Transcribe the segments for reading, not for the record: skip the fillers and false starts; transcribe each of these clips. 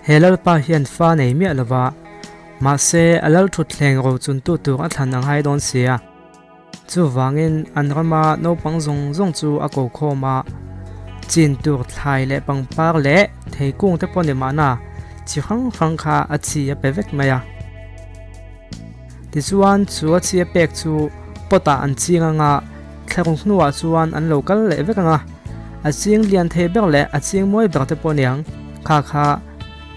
He lalpa hian fa nei miah lova, mahse a lal thutthleng rochuntu tur a thlan a ngai dawn sia. Chuvangin an rama naupang zawng zawng chu a ko khawm a, chin tur thlai leh pangpar leh theikung te pawh ni mahna chi hrang hrang kha a chi a pe vek mai a. Tichuan chu a chi a pek chu pot ah an ching anga thlaruk hnuah chuan an lo kal leh vek anga, a ching lian thei ber leh a ching mawi ber te pawh niang kha kha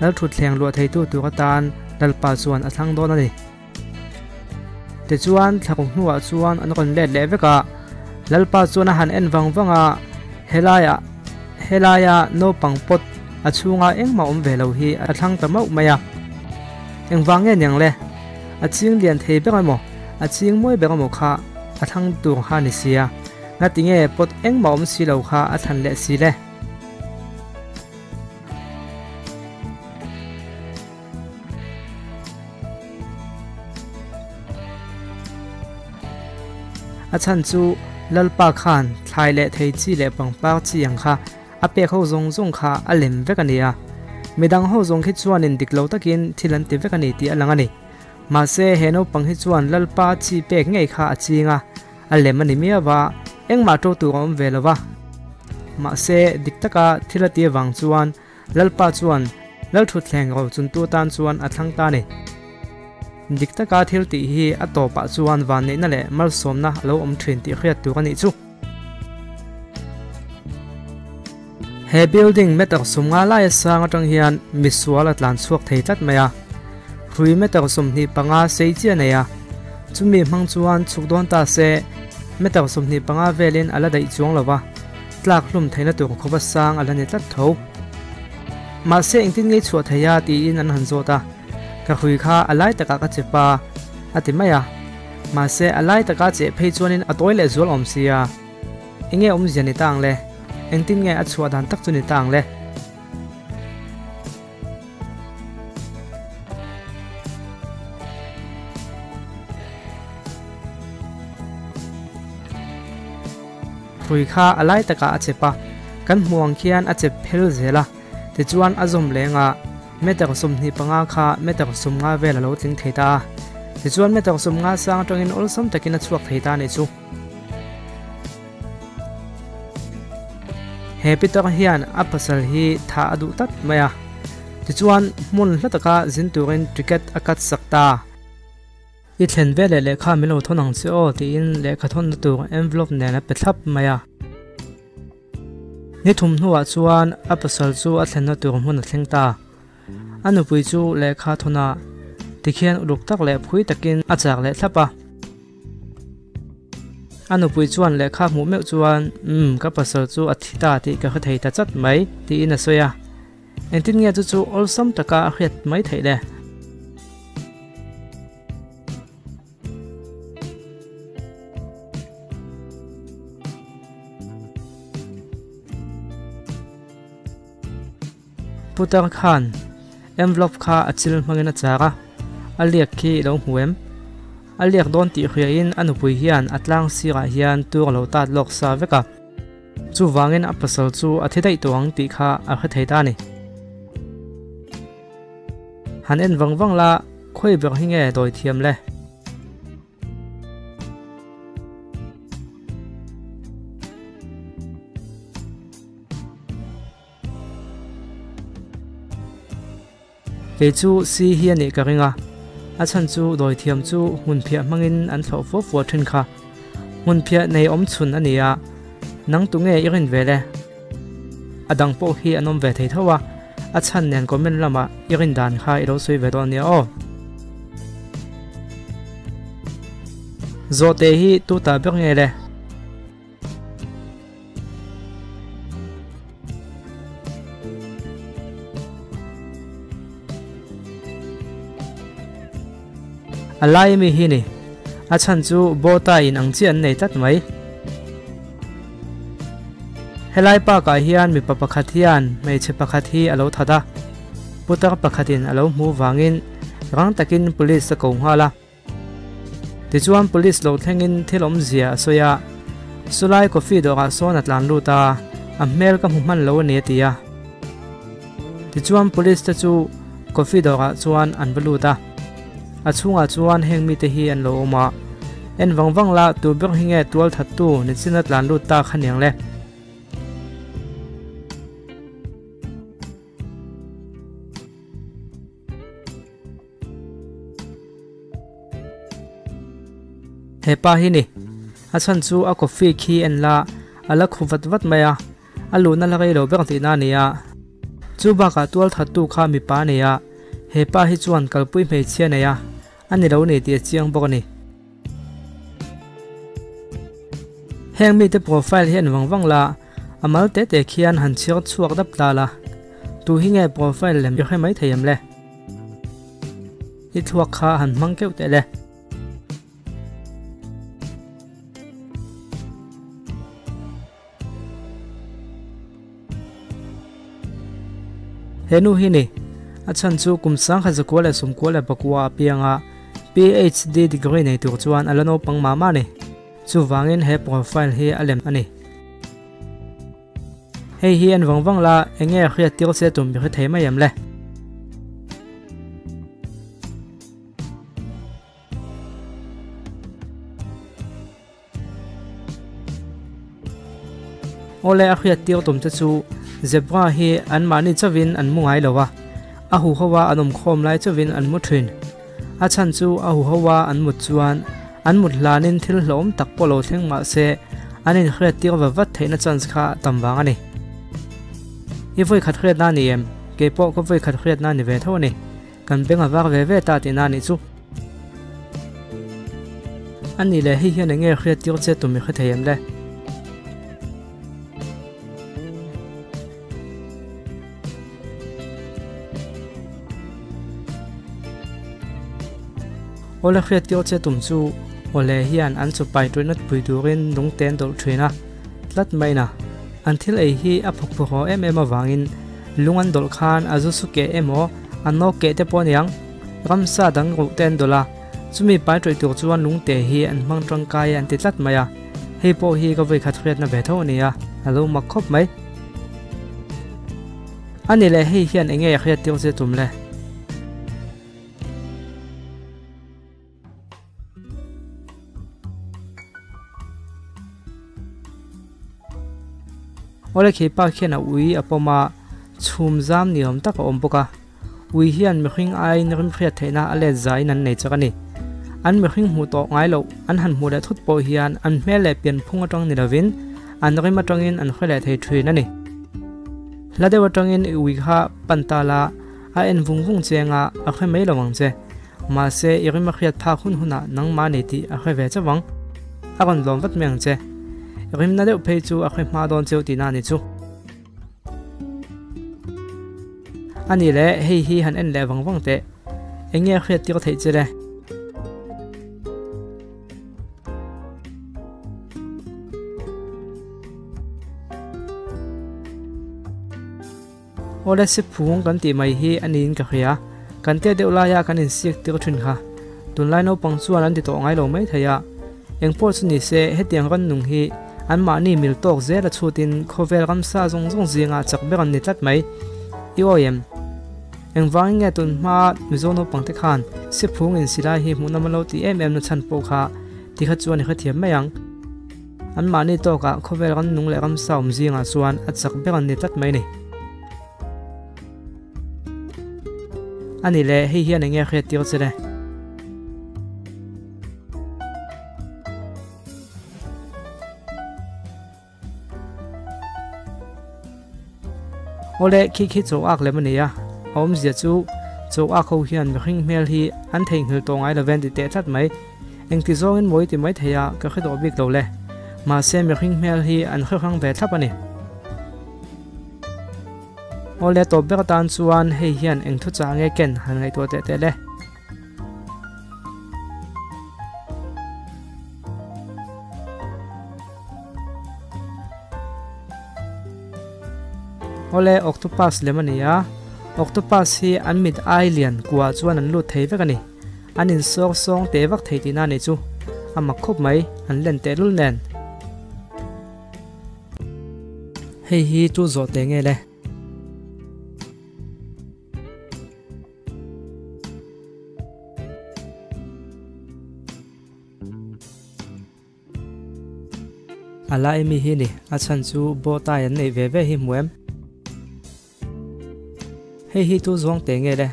Lalthutthleng luah theitu tur atan Lalpa chuan a thlang dawn a ni. Tichuan thlaruk hnuah chuan an rawn let leh vek a, Lalpa chuan a han en vang vang a, helaiah helaia naupang pawt a chhunga engmah awm ve lo hi a thlang ta mauh mai a. Engvang nge niang le? A ching lian thei ber emaw, a ching mawi ber emaw kha a thlang tur kha a ni sia, ngatinge pawt engmah awm si lo kha a thlan leh si le? A chhan chu Lalpa khan thlai leh thei chi leh pangpar chi ang kha a pek ho zawng zawng kha a lem vek a ni a. Midang ho zawng khi chuanin dik lo takin thil an ti vek a ni tih a lang a ni. Mahse he naupang hi chuan Lalpa chi pek ngei kha a ching a, a lem a ni miau a, engmah to tur a awm ve lo va. Mahse dik taka thil a ti avang chuan Lalpa chuan Lalthutthleng rochuntu tan chuan a thlang ta a ni. Dik taka thil tih hi a tawpah chuan vanneihna leh malsawmna a lo awm thin tih hriat tur a nih chu. He building meter sumnga laia sang atang hian misual a tlan chhuak thei tlat mai a, hrui meter 25 sei chiah a nei a, chumi hmang chuan chhuk dawn ta se meter 25 velin a la daih chuang lo va. Tlak hlum theihna tur khawpa sang a la ni tlat tho. Mahse engtin ngei chhuah thei a tiin an han zawt a, ka hrui kha a lai takah ka chep a, a ti mai a. Mahse a lai taka cheh phei chuanin a tawi leh zual awm sia. Enge awmzia ni ta ang le? Engtin nge a chhuah dan tak chu ni ta ang le? Hrui kha a lai takah a chep a, kan hmuh ang khian a chep phel zel a, tichuan a zawm leng a, meter 25 kha meter 50 vel a lo tling thei ta a, tichuan meter 50 sang atangin awlsam takin a chhuak thei ta a nih chu. He Peter hian a pasal hi thah a duh tlat mai a, tichuan hmun hla taka zin turin ticket a cut sak ta. I thlen veleh lehkha min lo thawn ang che aw tiin lehkha thawnna tur envelope nen a pe thlap mai a. Ni thum hnuah chuan a pasal chu a thlenna tur hmun a thleng ta. A nupui chu lehkha thawn a, tikhian uluk tak leh phui takin a chak leh thlap a. A nupui chuan lehkha hmuh meuh chuan, Umm, ka pasal chu a thi ta tih ka hre thei ta chat mai, tiin a sawi a. Engtin nge chu chu awlsam taka a hriat mai theih le? Putar khan envelope kha a chil hmangin a char a, a liak khi i lo hmu em? A liak dawn tih hriain a nupui hian a tlang sirah hian tur a lo tat lawk sa vek a. Chuvangin a pasal chu a thi daih tawh ang tih kha a hre thei ta a ni. Han en vang vang la, khawi ber hi nge dawi thiam le? Kei chu si hi a nih ka ring a, a chhan chu dawithiam chu hmunphiah hmangin an thlawh fuah fuah thin kha. Hmunphiah nei awm chhun a ni a, nang tu nge i rin ve le? A dang pawh hi an awm ve thei tho a, a chhan nen comment lamah i rin dan kha i lo sawi ve dawn nia aw. Zawhte hi tu ta ber nge le? A lai mi hi ni. A chhan chu Bota in ang chi an nei tlat mai. Helai park ah hian mipa pakhat hian hmeichhe pakhat hi a lo that a. Putar pakhatin a lo hmuh vangin rang takin police a ko nghal a. Tichuan police lo thlengin thil awmzia a sawi a, Sulai coffee dawrah sawn a tlan lut a, a hmel ka hmu hman lo a ni a ti a. Tichuan police te chu coffee dawrah chuan an va lut a, a chhungah chuan heng mite hi an lo awm a, en vang vang la tu ber hi nge tual thattu nichin a tlan lut ta kha niang le. He pa hi ni, a chhan chu a coffee khi en la a la khu vat vat mai a, a luhna la rei lo ber tihna a ni a. Chu bakah tual thattu kha mipa a ni a, he pa hi chuan kalpui hmeichhia nei a, a ni lo ni tih a chiang bawk a ni. Heng mite profile hi an vang vang la, a mal te te khian han chhiar chhuak dap ta la, tu hi nge profile lem i hre mai thei em le? I thluak kha han hmang keuh teh le. He nu hi ni, a chhan chu kum sangkhat zakua leh sawmkua leh pakua a piang a, PhD degree nei tur chuan a la naupang mah mah a ni. Chuvangin he profile hi a lem a ni. Hei hi en vang vang la, eng nge hriat tir che tum i hre thei mai em le? Awle a hriat tir tum te chu zebra hi an mahni chauhin an mu ngai lo a, a huho a an awm khawm lai chauhin an mu thin. A chhan chu a huho a an mut chuan an mut hlanin thil hlawm tak pawh lo thleng mah se an inhriat tir va vat theihna chance kha tam vang a ni. I vawi khat hriatna a ni em? Keipawh ka vawi khat hriatna a ni ve tho a ni. Kan beng a var ve ve ta tihna a nih chu. A nih leh hei hian enge hriat tir che tum i hre thei em le? Awle hriat tir che tum chu awle hian an chupai tuihna pui turin lungte an dawlh thin a, tlat maina an thil ei hi a phawk phawk haw em em avangin Lung an dawlh khan a zu su keh emaw, a nawk keh te pawh a niang. Ramsa dang ruh te an dawlh a, chumi pai tawih tur chuan lungte hi an hmang tangkai an ti tlat mai a. Hei pawh hi ka vawikhat hriatna ve tho a ni a, a lo mak khawp mai. A ni leh hei hian enge a hriat tir che tum le? Awle khi pa khian a ui a pawm a, chhum zam ni awm tak a awm bawk a. Ui hian mihring aiin rimhriat theihna a let zaiin an nei chak a ni. An mihring hmuh tawh ngai loh an han hmuh leh thut pawh hian an hmel leh pianphung atang ni lovin an rim atangin an hre leh thei thin a ni. Hla deuh atangin i ui kha pan ta la, a en vung vung cheng a, a hre mai lo ang che. Mahse, i rim a hriat phak hun hunah nangmah nei tih a hre ve chauh ang. A rawn lawm vat mai ang che. I rimna deuh phei chu a hre hma dawn cheu tihna a ni chu. A ni le, hei hi han en leh vang vang teh. Eng nge a hriat tir theih che le? Awle Siphung kan tih mai hi a niin ka hria. Kan tet deuh laia kan insiak tir thin kha. Tunlai naupang chuan an ti tawh ngai lo mai thei a. Engpawh chu ni se, hetiang rannung hi anmahni mil tawk zel a chhutin khawvel ramsa zawng zawng zingah chak ber an ni tlat mai. I awi em? Engvangin nge tun hma Mizo naupang te khan Siphung insilai hi hmuhnawm a lo tih em em na chhan pawh kha tikha chuan i hrethiam mai ang. Anmahni tawkah khawvel rannung leh ramsa awm zingah chuan a chak ber an ni tlat mai ni. A ni le, hei hian enge hriat tir che le? Awle, khi khi chaw ak lem a ni a, a awmzia chu chaw ak ho hian mihring hmel hi an theihnghilh tawh ngai lo ve an ti teh tlat mai. Engti zawngin mawi ti mai thei a, ka hre tawh bik lo le. Mahse mihring hmel hi an hre hrang ve thlap a ni. Awle tawp ber atan chuan hei hian eng thu chah nge ken han ngaihtuah teh teh le. Awle octopus lem a ni a, octopus hi an mit ai lian kuah chuan an lut thei vek a ni. An insawr sawng teh vak thei tihna a nih chu. A mak khawp mai, an len tehlul nen. Hei hi chu zawh teh nge le? A lai mi hi ni, a chhan chu bow tie an neih ve ve hi hmu em? Hei hi tu zawng teh nge le?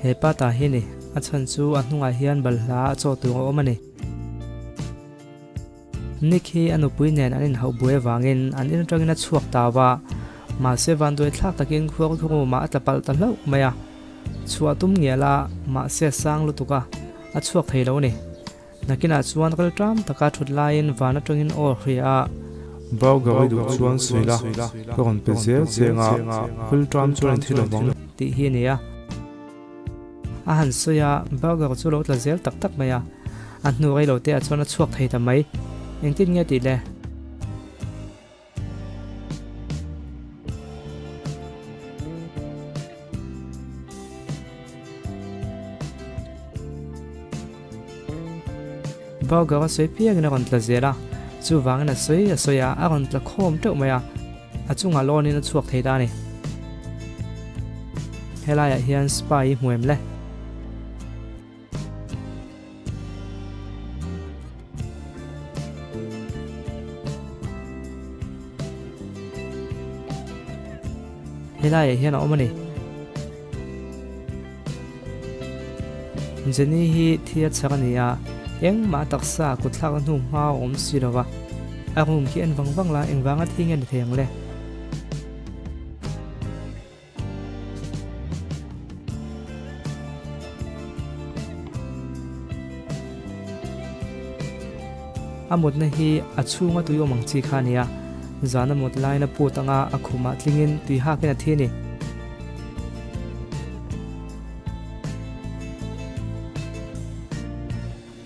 He pa ta hi ni, a chhan chu a hnungah hian balhla a chaw tur a awm a ni. Nick hi a nupui nen an inhauh buai avangin an in atangin a chhuak ta va, mahse vanduai thlak takin khuarkhu room ah a tla palh ta hlauh mai a. Chhuah tum ngial a, mahse a sang lutuk a, a chhuak thei lo a ni. Nakinah chuan kal ṭam taka ṭhut laiin van aṭangin aw hria a. Burger i duh chuan sawi la, ka rawn pe zel cheng a, kal ṭam chuan i thi lo vang. Tih hi a ni a. A han sawi a, burger chu lo tla zel tak tak mai a. A hnu rei lo te ah chuan a chhuak thei ta mai. Engtin nge tih le? Burger a sawi piangin a rawn tla zel a, chuvangin a sawi a sawi a, a rawn tla khawm teuh mai a, a chungah lawnin a chhuak thei ta a ni. Helaiah hian spa hi hmu em le? Helaiah hian a awm a ni. Jenny hi thi a chhar a ni a, engmah taksa kut thlak a hnu hma a awm si lo va. A room khi en vang vang la, engvanga thi nge ni thei ang le? A mutna hi a chhunga tui awm ang chi kha a ni a, zana mut laiin a put anga a khumah tlingin tui hakin a thi a ni.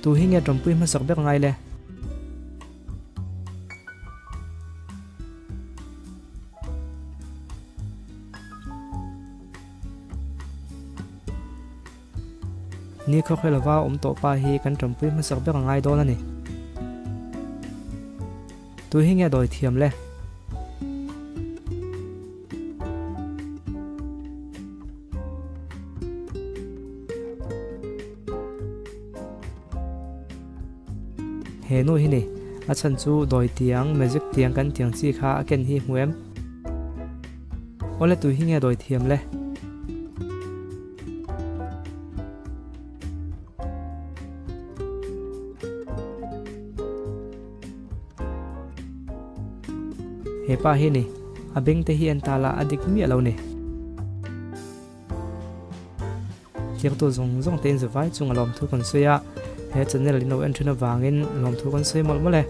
Tu hi nge tawmpui hmasak ber ngai le? Ni khawkhe lova awm tawh pa hi kan tanpui hmasak ber a ngai dawn a ni. Tu hi nge dawi thiam le? He nu hi ni, a chhan chu dawi tiang, magic tiang kan tiang chi kha a ken hi hmu em? Awle tui hi nge dawi thiam le? He pa hi ni, a beng te hi en ta la a dik miah lo ni. Thirtu zawng zawng te in zavai chung a lawmthu kan sawi a, he channel in lo en thin avangin lawmthu kan sawi mawlh mawlh e.